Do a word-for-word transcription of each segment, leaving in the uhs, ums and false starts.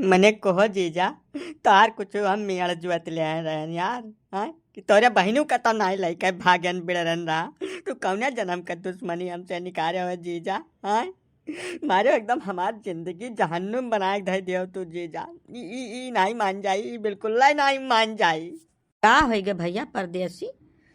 मने कहो जीजा, तोहार कुछ हम मियाड़ जुअत ले आए रहन यार, हाँ? कि तोरे बहिनू का तो नाई लइके भागन बिड़रन रहा, तू कौने जन्म का दुश्मनी हमसे निकारे हो जीजा, हाँ? मारे एकदम हमार जिंदगी जहन्नुम बनाए के धइ दियो तू जीजा। ई, ई, ई नाई मान जाई, ई बिल्कुल नाई मान जाई। का होइ गे भइया परदेसी?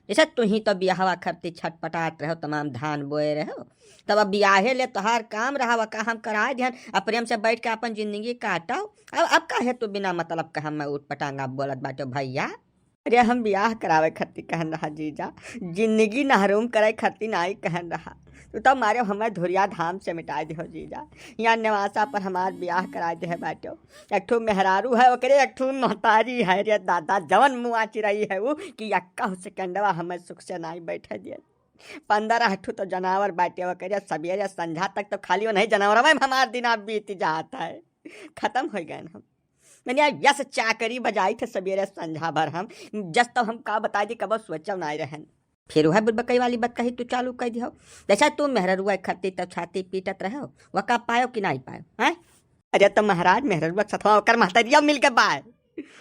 जैसे तुही तो बियाहवा खरती छटपटात रहो, तमाम धान बोए रहो, तब अब बियाहे ले तोहार काम रहा, वका हम कराए दिहन, अब प्रेम से बैठ के अपन जिंदगी काटो। अब, अब काहे तू बिना मतलब के हमें उठ पटांगा बोलत बाटो भइया? अरे हम बियाह करावे खरती कहन रहा जीजा, जिंदगी नहरूम करे खरती नाई कहन रहा। तू तो मारे हमें धुरिया धाम से मिटाए दिहो जीजा। यहाँ नेवासा पर हमार बियाह कराए दिहे बाटो। एक ठो मेहरारू है, ओकरे एक ठो महतारी है रे दादा, जवन मुआ चिरई है उ कि यक्का सेकंडवा हमें सुख से नाई बैठे दिए। पन्द्रह ठो तो जनावर बाटे ओकरे, सबेरे संझा तक तो खाली ओनही जनावरवे में हमार दिना बीत जात है, खत्म होइ गए हम। मने यस चाकरी बजाई थे सबेरे संझा भर हम, जस तो हम का बताई दी, कबो सोचव नाई रहन। फिर वह बुड़बकई वाली बात कही तू चालू कर दिहो। जैसा तू मेहररुआ खरती तब छाती पीटत रहो, वका पायो कि नाई पायो, हैं? अरे तो महाराज मेहररुआ सथवा ओकर महतरिया मिल के बाय।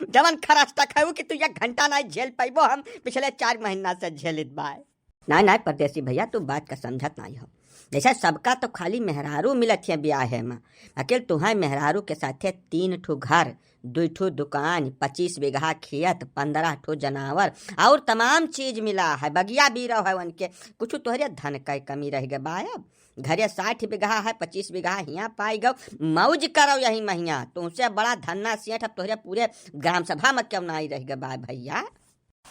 जवन खरस तक है कि तू एक घंटा नाई झेल पाइबो, हम पिछले चार महीना से झेलित बाय। नाई, नाई परदेसी भइया, तू बात का समझत नाई हो। जैसे सबका तो खाली मेहरारू मिलत है बियाहे में, अकेल तुहें मेहरारू के साथे तीन ठो घर, दुई ठो दुकान, पच्चीस बीघा खेत, पन्द्रह ठो जनावर और तमाम चीज मिला है, बगिया भी रहो है उनके। कुछ तोहरे धन का कमी रह गए बा। अब घरे साठ बीघा है, पच्चीस बीघा हियाँ पाई गो, मौज करो यही महिया। तुमसे बड़ा धन्ना सेठ अब तोहरे पूरे ग्राम सभा में क्यों नाई रह गए बा भइया।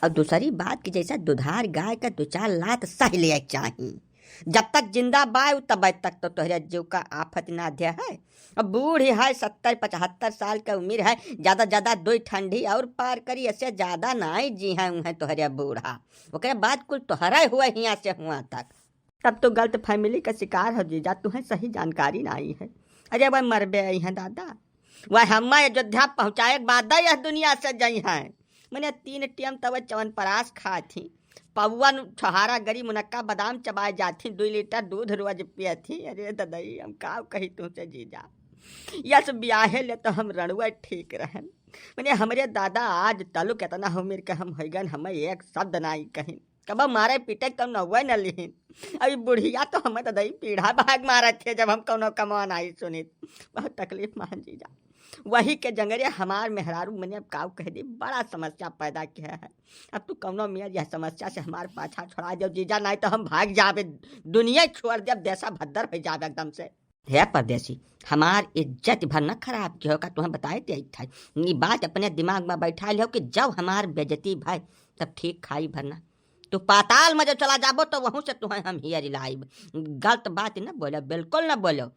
और दूसरी बात कि जैसे दुधार गाय का दो चार लात सह ले चाही, जब तक जिंदा बाय तब तक तो तोहरे जीव का आफत ना दे है। अब बूढ़ी है, सत्तर पचहत्तर साल का उम्र है, ज्यादा ज्यादा दो ठंडी और पार करी, ऐसे ज्यादा नाई जी हैं उहें तोहरे बूढ़ा। ओकरे बाद कुल तोहरे हुआ हियाँ से हुआ तक। तब तो गलत फैमिली का शिकार हो जीजा, तुहें सही जानकारी नाई है। अरे वह मरबे आई हैं दादा, वह हमें अयोध्या पहुँचाए के बाद यह दुनिया से जई हैं। मने तीन टेम तब च्यवनप्राश खात ही, पौवन छोहारा गरी मुनक्का बादाम चबाए जात ही, दुई लीटर दूध रोज पियत ही। अरे ददई, हम का कही तुमसे जीजा, यस बियाहे ले तो हम रणुआ ठीक रहन। मने हमरे दादा आज तलुक इतना उम्र के हम होइगन, हमें एक शब्द नाई कहिन। कबो मारे पीटे कम नौवे न लिहिन। अभी बुढ़िया तो हमें तो दई पीढ़ा भाग मारत है, जब हम कौनो कमवा नाई सुनित। बहुत तकलीफ मान जीजा। वही के जंगरे हमार मेहरारू मने अब काऊ कह दी, बड़ा समस्या पैदा किया है। अब तू कौनो मियाँ यह समस्या से हमार पाछा छोड़ा दो जीजा, नाई तो हम भाग जाबे, दुनिया छोड़ देब, देशा भद्दर हो जाबे एकदम से। हे परदेसी, हमार इज्जत भर न खराब किहो का, तुहें बताए देत है। ई बात अपने दिमाग में बैठा लिहो कि जब हमार बेइज्जती भय, तब ठीक खाई भर ना। तू पाताल में जब चला जाबो, तो वहूँ से तुहें हम हियर लाइब। गलत बात न बोलो, बिल्कुल न बोलो।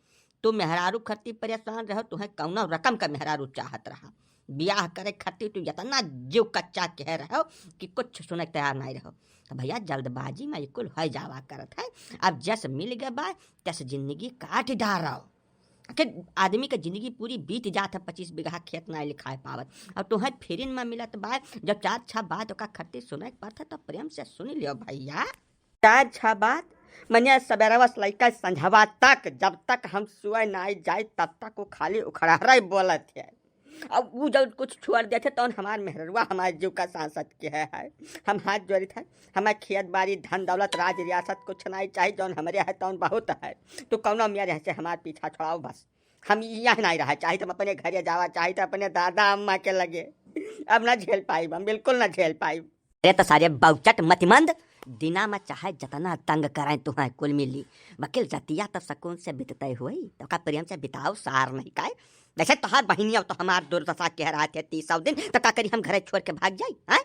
तू मेहरारू खरती परेशान रहो, तुहें कौनो रकम का मेहरारू चाहत रहा। बियाह करे खरती तू इतना जीव कच्चा कह रहो कि कुछ सुने के तैयार नहीं रहो। तो भइया, जल्दबाजी में ई कुल हो जावा करत है। अब जस मिल गए बा, तस जिंदगी काट डारो। आखिर आदमी के जिंदगी पूरी बीत जात है, पच्चीस बीघा खेत ना लिखाए पावत। और तुहें फिरिन में मिलत बा, जब चार छह बात ओका खरती सुने के पड़त है, तो प्रेम से सुन लियो भइया। चार छह बात, मने सबेरवा से लइका संझवा तक, जब तक हम सोए नाई जाई, तब तक वो खाली उखड़हरे बोलत है। अब उ जब कुछ छोड़ देते, तौन हमार मेहररुआ हमार जीव का सांसत के है, है। हम हाथ जोड़ित है, हमें खेत बाड़ी, धन दौलत, राज रियासत कुछ नाई चाही, जौन हमरे है तौन बहुत है। तू कौनो मियाँ रह से हमार पीछा छोड़ाओ बस। हम यहाँ नाई रहा, चाहे तो हम अपने घरे जावा, चाहे तो अपने दादा अम्मा के लगे। अब ना झेल पाइब हम, बिल्कुल ना झेल पाइब। अरे तो सारे बौचट मतिमंद, दिना में चाहे जतना तंग करें तुहें कुल मिली, बकिल रतिया तो सुकून से बितते हुई, तो का प्रेम से बिताओ सार नहीं काए। जैसे तोहार बहिनिया तो हमार दुर्दशा कह रहा थे तीस सौ दिन, तो का करी हम घरे छोड़ के भाग जाई, हैं?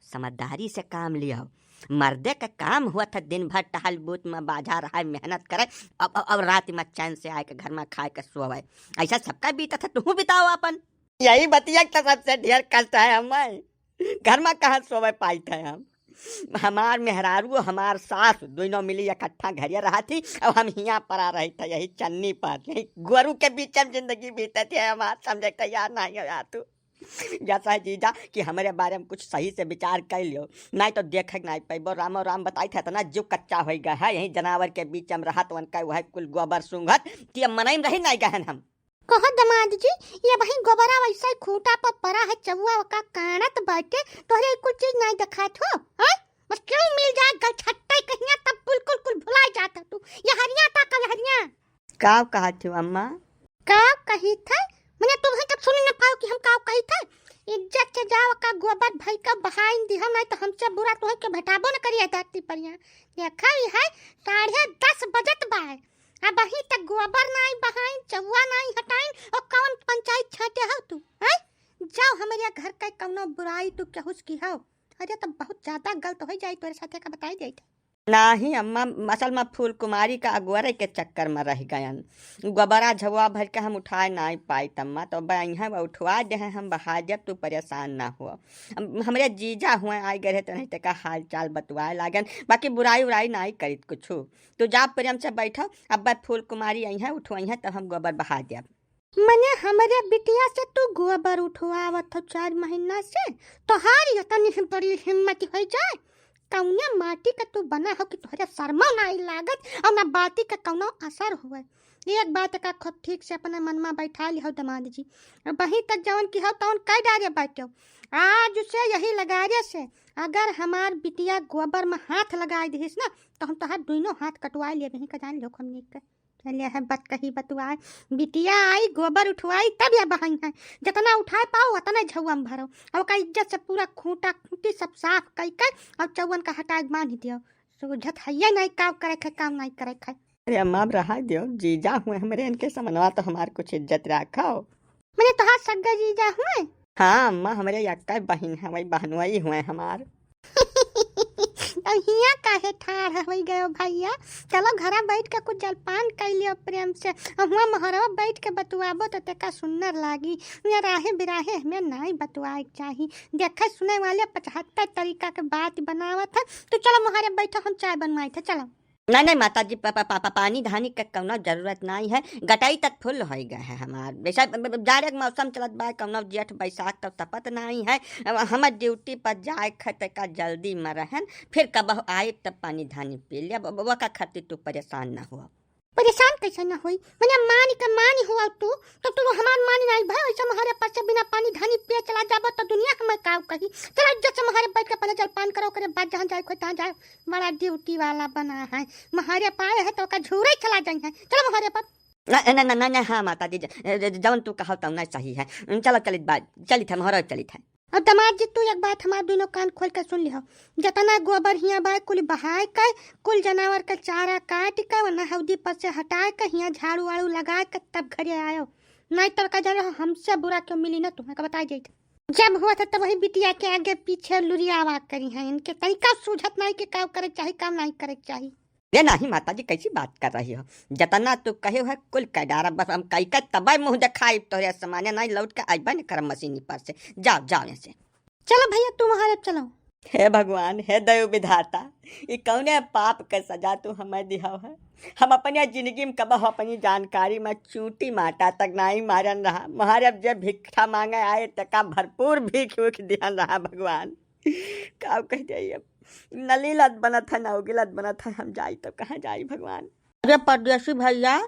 समझदारी से काम लियो, मर्दे का काम हुआ था दिन भर टहल बूत में बाझा रहा, मेहनत करे, अब, अब, अब रात में चैन से आए के घर में खाए के सोवे। ऐसा सबका बीता था, तुहू बिताओ अपन। यही बतिया तो सबसे ढेर कष्ट है हमें। घर में कहाँ सोवे पाइत है हम? हमार मेहरारू, हमार सास, दोनों मिली इकट्ठा घरे रहा थी, अब हम हियाँ परा रही था, यही चन्नी पर, यही गोरू के बीच में जिंदगी बीते थे हमार, समझे के तैयार नहीं हो यार तू। जैसा है जीजा कि हमारे बारे में कुछ सही से विचार कर लियो, नहीं तो देखे के नहीं पैबो। रामो राम बताई थे, इतना जीव कच्चा हो गया है, यही जनावर के बीच में रहत उनका वह कुल गोबर सूंघत कि अब मनई में रही नहीं गहन हम। कहो दमाद जी, ये वही गोबरा वैसा ही खूंटा पर पड़ा है, चौवा ओका काढ़त बाटे, तोहरे कुछ चीज नहीं देखात हो, हैं? बस क्यों मिल जाए गलछट्टे कहिया तब कुल कुल कुल भुला जात है तू। ये हरिया ता कल हरिया। का कहत हो अम्मा? का कही थे? मने तुम ही तक सुन न पाओ कि हम का कही थे। इज्जत से जाओ का गोबर भई का बहाइन दिहा, नहीं तो हमसे बुरा तुहे के भेटाबो न करिया धरती पर यहाँ। देखा ही है, साढ़े दस बजत बाय, अब अही तक गोबर नाई बहाइन, चौवा नाई हटाइन, और कौन पंचायत छाटे हो तू, हैं? जाओ, हमरे घर के कौनो बुराई तू केहू से की हो। अरे, तब बहुत ज्यादा गलत हो जाई तोरे साथे का बताई जाई थे। नाही अम्मा, असल में फूल कुमारी का अगुवरे के चक्कर में रह गयन। गोबरा झौवा भर के हम उठाए नाई पाई तम्मा, तो अब अइहें वो उठवा दे हैं, हम बहा देब, तू परेशान ना हो। हम-, हमरे जीजा हुए आई गए रहे तो नहीं ते का हाल चाल बतुआए लागन, बाकी बुराई उराई नाई करित कुछु। तू जा प्रेम से बैठो, अब फूल कुमारी अइहें उठवइहें तब हम गोबर बहा देब। मने हमरे बिटिया से तू गोबर उठवावत हो चार महीना से? तोहार इतनी ही बड़ी हिम्मत हो जाए? कौने माटी का तू बना हो कि तोहरे शर्मो नाई लागत और ना बाती का कौनो असर हुए? एक बात का खूब ठीक से अपने मन में बैठा लिहो दमाद जी। अब वहीं तक जवन की हो तवन कह डारे बाटो। आज से यही लगारे से अगर हमार बिटिया गोबर में हाथ लगाई दिहिस ना, तो हम तोहार दुइनो हाथ कटवाए ले वहीं का जान लो हमनी के। चलिए है बत कही बतुआए, बिटिया आई गोबर उठवाई तब या बहाई है, जितना उठाए पाओ उतना झौआ में भरो, और ओका इज्जत से पूरा खूंटा खूंटी सब साफ कई के और चौवन का हटाए के बांध दियो। सूझत है ये नहीं काम करे खे, काम नहीं करे खे। अरे अम्मा, अब रहा दियो, जीजा हुए हमरे, इनके समनवा तो हमार कुछ इज्जत रखो। मने तोहार सग्गा जीजा हुए? हाँ अम्मा, हमरे यक्का बहिन है, वही बहनोई हुए हमार। अब हियाँ काहे ठाढ़ होइ गयो भैया? चलो घरा बैठ के कुछ जलपान कर लियो प्रेम से। अब हुआँ मोहरवा बैठ के बतुआबो तो तेका सुन्नर लागी। या राहे बिराहे हमें नाई बतुआए के चाही। देखे सुने वाले पचहत्तर तरीका के बात बनावत है। तो चलो मोहरे बैठो, हम चाय बनवाए थे, चलो। नहीं, नहीं माता जी, प-, प-, प-, प-, पानी धानी के कौनो जरूरत नहीं है। गटाई तक फुल होइ गए है हमार। वैसे ब-, ब-, जाड़े के मौसम चलत बा, कौनो जेठ बैसाख तक तपत नहीं है। अब हम ड्यूटी पर जाए ख-, त का जल्दी में रहन, फिर कब आए तब पानी धानी पी ले। अब, अब ओका खातिर तू परेशान ना हो। परेशान कैसे ना होई? मने मान के मान हुआ तू, तो तू हमार मान नहीं भाई, ऐसे मोहरे पर से बिना पानी धानी पिए चला जाबो तो दुनिया हमें का कही? चला इज्जत से मोहरे बैठ के पहले जलपान करो, ओकरे बाद जहाँ जाए खोए तहाँ जाए। बड़ा ड्यूटी वाला बना है, मोहरे पाए है तो ओका झूरे चला जाई है। चलो मोहरे पर। न, न, न, न, न, हाँ माता जी, ज-, ज-, जवन तू कहल तवन सही है। चलो चलित बा, चलित है, मोहरे चलित है। और दामाद जी, तू एक बात हमार दुनो कान खोल के सुन लिहो। जतना गोबर हियाँ बाय, कुल बहाय के, कुल जनावर के चारा काट के, वरना हौदी पर से हटाय के, हियाँ झाड़ू वाड़ू लगाय के, तब घरे आयो। नहीं तो का जाने हो, हमसे बुरा क्यों मिली ना तुम्हें, का बताई जाई। जब हुआ था तब वही बिटिया के आगे पीछे लुरियावा करी हैं। इनके तरीका सूझत नहीं कि का करे के चाही, का नहीं करे के चाही। ये नहीं माता जी, कैसी बात कर रही हो? जतना तू कहे हो कुल कह डारा, बस हम कई के तबे मुँह देखाई तोहरे समाने, नहीं लौट के अइबे न करम मशीनी पर से। जाओ, जाओ यहाँ से। चलो भैया, तू मोहरे चलो। हे भगवान, हे दयालु विधाता, ई कौने पाप के सजा तू हमें दिहाव है? हम अपने जिंदगी में कबहु अपनी जानकारी में चूटी माटा तक नाई मारन रहा। मोहरे अब जे भिक्षा मांगे आए, तेका भरपूर भीख उख दिहन रहा भगवान। का कह जाई अब? न लीलत बनत है, न उगिलत बनत है, हम जाई तो कहाँ जाई भगवान? अरे परदेसी भैया,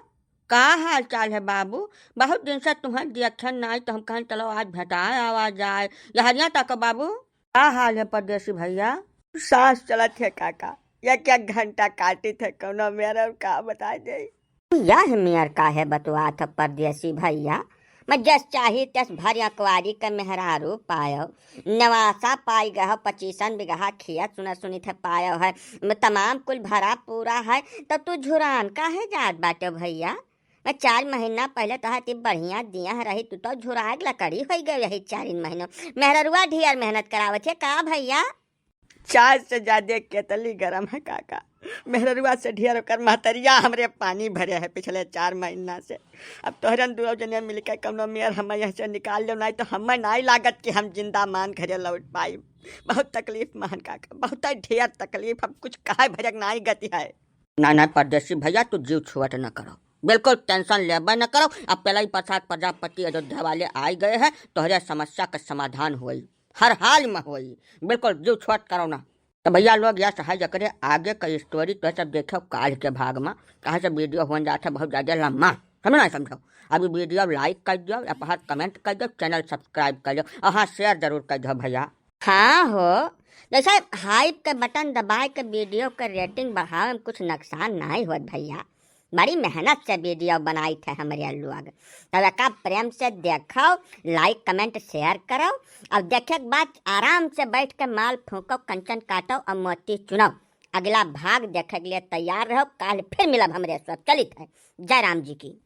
का हाल चाल है बाबू? बहुत दिन से तुम्हें देखे नाई, तो हम कहें चलो आज भेंटाए आवा जाए। लहरिया तक बाबू, का हाल है परदेसी भैया? सांस चलत है काका, एक एक घंटा काटित है कौनो मेर, और का बताई जाई? यह मेर काहे बतुआत ह परदेसी भैया? मैं जस चाही तस भर अकवारी के मेहरारू पायो, नवासा पाई गह, पच्चीसन बिगहा खेत सुना सुनित है पायो है, मैं तमाम कुल भरा पूरा है, तब तू झुरान काहे जात बाटे भैया? मैं चार महीना पहले तोहरा ती बढ़िया दिया रही, तू तो झुराग लकड़ी होई गए रही चारिन महीनों। मेहररुआ ढेर मेहनत करावत है का भैया? चाय से ज्यादा केतली गरम है काका। मेहररुआ से ढेर ओकर महतरिया हमरे पानी भरे है पिछले चार महीना से। अब तोहरन दुनो जने मिलके कौनो मेर हमें यहाँ से निकाल लो, नहीं तो हमें नाई लागत कि हम जिंदा मान घरे लौट पाई। बहुत तकलीफ महन काका, बहुत ढेर तकलीफ, हम कुछ कहे भरक नाई गति है। ना, ना, परदेसी भैया, तू जीव छुअट न करो, बिल्कुल tension लेबे न करो। अब पहले ही प्रसाद प्रजापति अयोध्या वाले आइ गए हैं, तोहरे समस्या का समाधान होई, हर हाल में होई, बिल्कुल जीव छुअट करो ना। तो भैया लोग, यह है एकरे आगे का story तो सब देखो काल के भाग में, कहाँ से video होन जाता बहुत ज्यादा लम्बा, समझो ना समझो। अभी video like कर दियो, अपहर comment कर दियो, channel subscribe कर दियो, और हाँ, share जरूर कर दियो भैया। हाँ हो, जैसे hype के button दबाए के video के rating बढ़ावे में कुछ नुकसान नहीं होत भैया। बड़ी मेहनत से video बनाई थे हमरे लोग। तब एका प्रेम से देखो, like comment share करो। अब देखे के बाद आराम से बैठ के माल फूको, कंचन काटो और मोती चुनो। अगला भाग देखे के लिए तैयार रहो। काल फिर मिलब हमरे सब। चलित है। जय राम जी की।